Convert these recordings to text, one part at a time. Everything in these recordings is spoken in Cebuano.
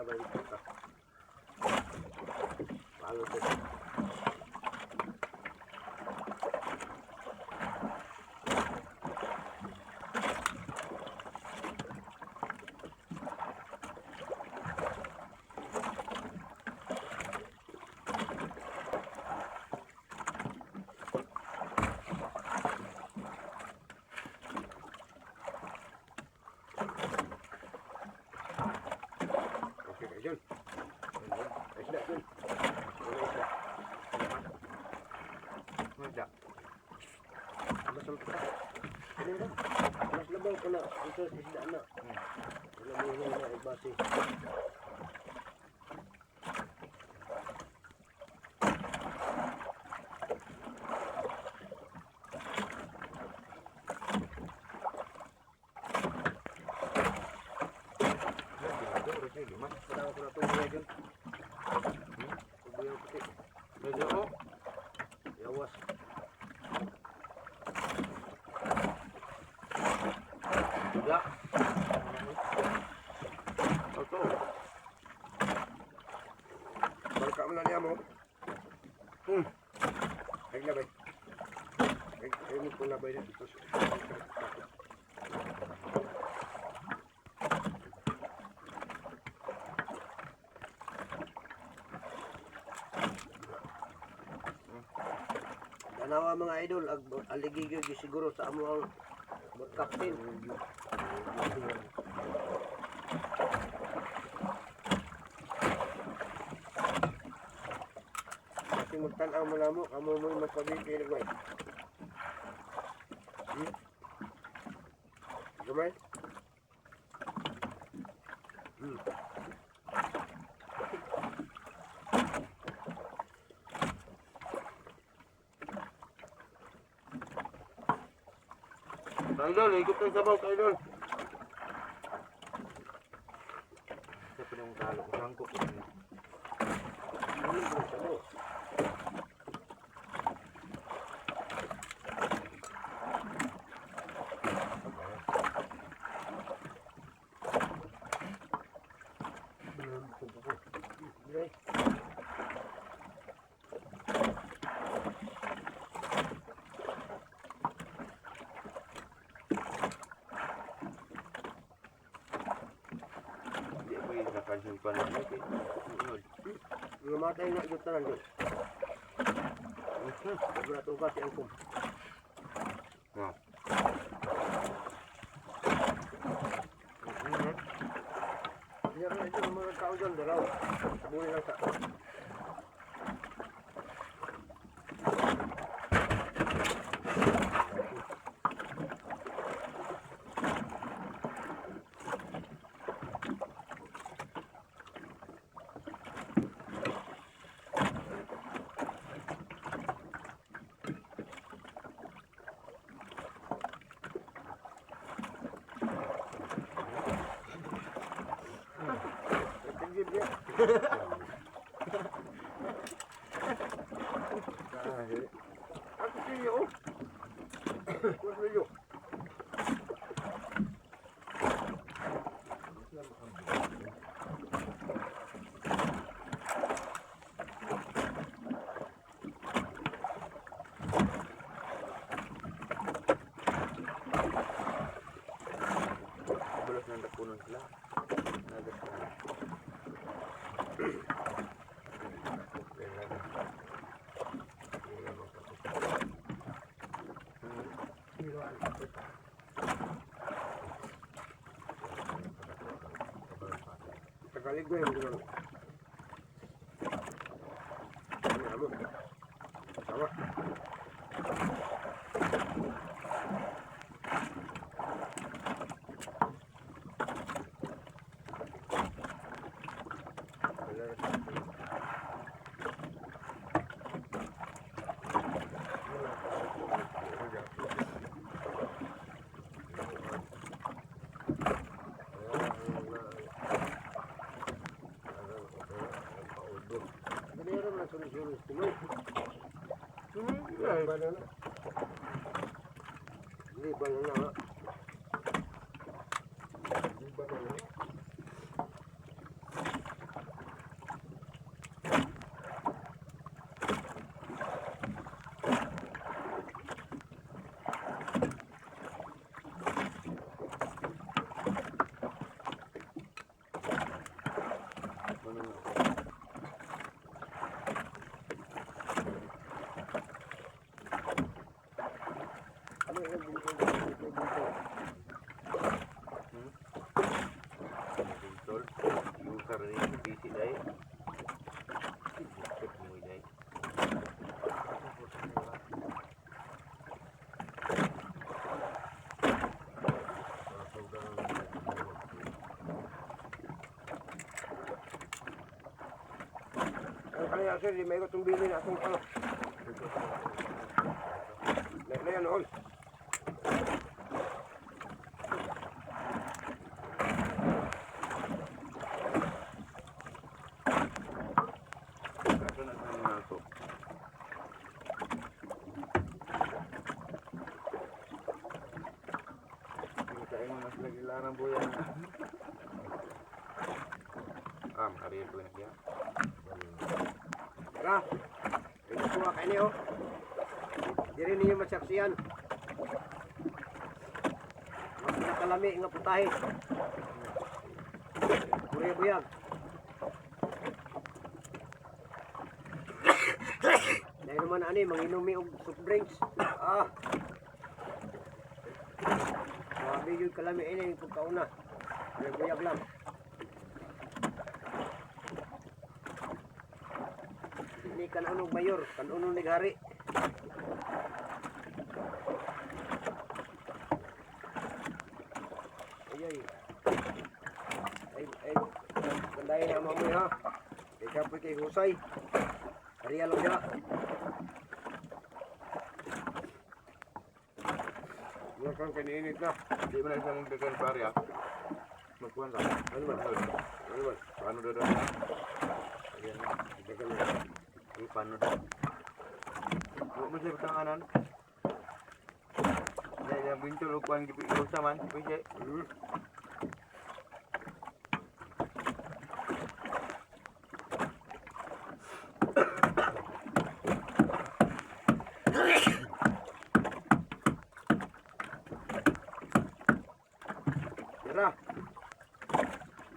Labay ka. Paano to? Okay, kayo dyan. Ay, isda dyan. Wala isda. Wala. Mas ang puta. Ano ba? Mas labaw ko na. Ito, isda na. Wala mo yun na ibase. Wala ko na itong buhay dyan. Tuboy ang puti. Medyo oh. Yawas. Duga. Ito. Bangka mo na niya mo. Ay, labay. Ay, ay mo kung labay na dito. Tanawa mga idol, ag aligigyo gyud siguro sa amo ang captain. Kasi magtan-aw mo na mo, kamo mo magpabigay ng way. Gamay? Idol, higop ng sabaw, idol. Sa pa yung talo, sangkop ko niya. Ano ba sa mo? Dre. Hindi ako yung nakansyon pa na. Okay. Idol. Namatay na ito tanan doon. Wala itong kasi ang kum. Ah. Hindi rin ito ng mga tao dyan, dalaw. Sabuli lang sa. Tigib niya. Ako siya, oh. Kuwas medyo. Balas ng dakunan sila. Nagas na. Tagalig mo yung gano'n. Ano mo? Tama. Ganyan man sunod-sunod tuloy. Hindi ba na na? Hindi ba na na? Hindi ba na na? Bukit mo day. Ang kaya sir, di may itong bili na atong ano. Na yan noon. Kaso na sa mga ako. Kain mo mas lagi larang buyan. Ah, makariyan ko na siya. Tara. Ay, kuha kayo niyo. Diri ninyo masaksiyan. Mas nakalami nga putahe. Puri buyag. Dahil naman ani, manginumi og soft drinks. Ah. Grabe yun kalami ini yung pagkauna. Puri buyag lang. Ni kanunog mayor, kanunog naghari. Ay ay. Ay ay kanday na mamoy ha. Kay kapoy kay husay. Ariya lang siya. Wala kang kaniinit na. Di mo na siya magdagan pare ah. Magkuhan ka. Ano man? Ano man? Paano daw daw? Ayan. Dagan na. Eh, paano daw? Huwag mo siya tanganan. Dahil ang bintol o kuhan gipilusa man. Pwede. Tara.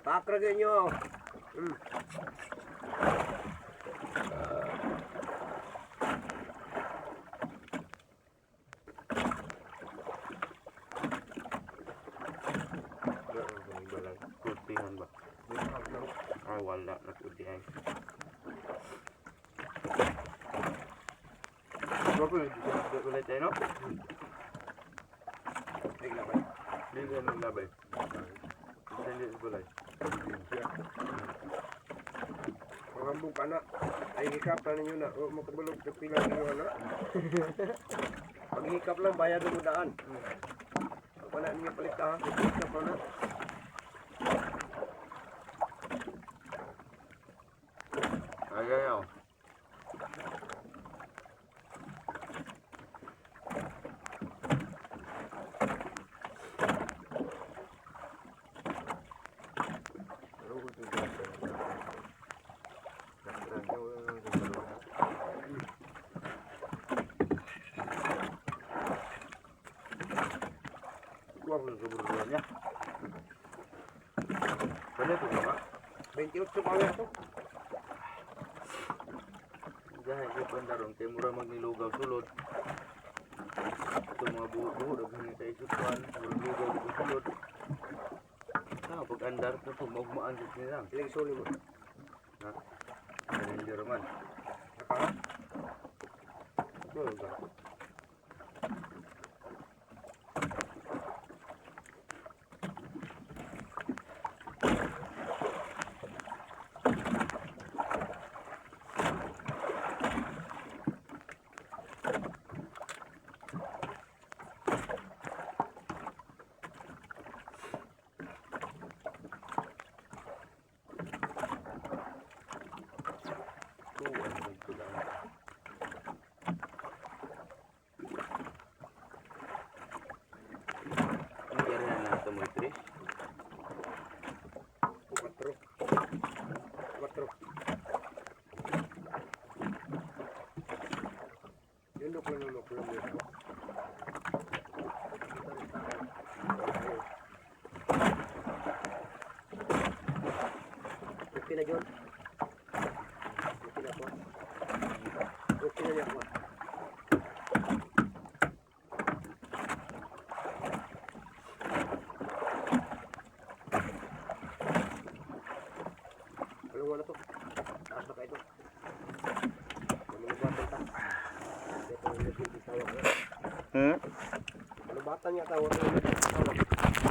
Pakra ganyo. Wala kang kanibalay. Kurtihan ba? Ay, wala. Nagkurtihan. Wala wala tayo, no? Ay, labay. Hindi na naglabay. Hindi na balay. Pangambong ka na. Ay, hikap na ninyo na. O, makabulog sa pila ninyo na. Paghikap lang, bayad mo daan. Wala ninyo palit ha. Hikap lang na. Ay, ay, ay. Kuha ko sa sobrang niya. Pwede ito ba? 28 pa nga ito. Dahil sa pandarong kay mura magnilugaw sulod. Ito mga buho-buho daghan sa isutuan, mura lugaw dito sulod. Sa pag andar na po maugmaan sa nila. Ilang suli mo? Ha? Ranger man. Naka? Ito ba? Ito ang ito lang. Nangyari na nato mo Chris. 4. 4. Yun ko na makulam yun. Okay na, John. Okay na po. Okay na niya po. Alam mo na to. Idol. Malubatan ta. Ito ang emergency tawag. Malubatan nga tawag. Tawag.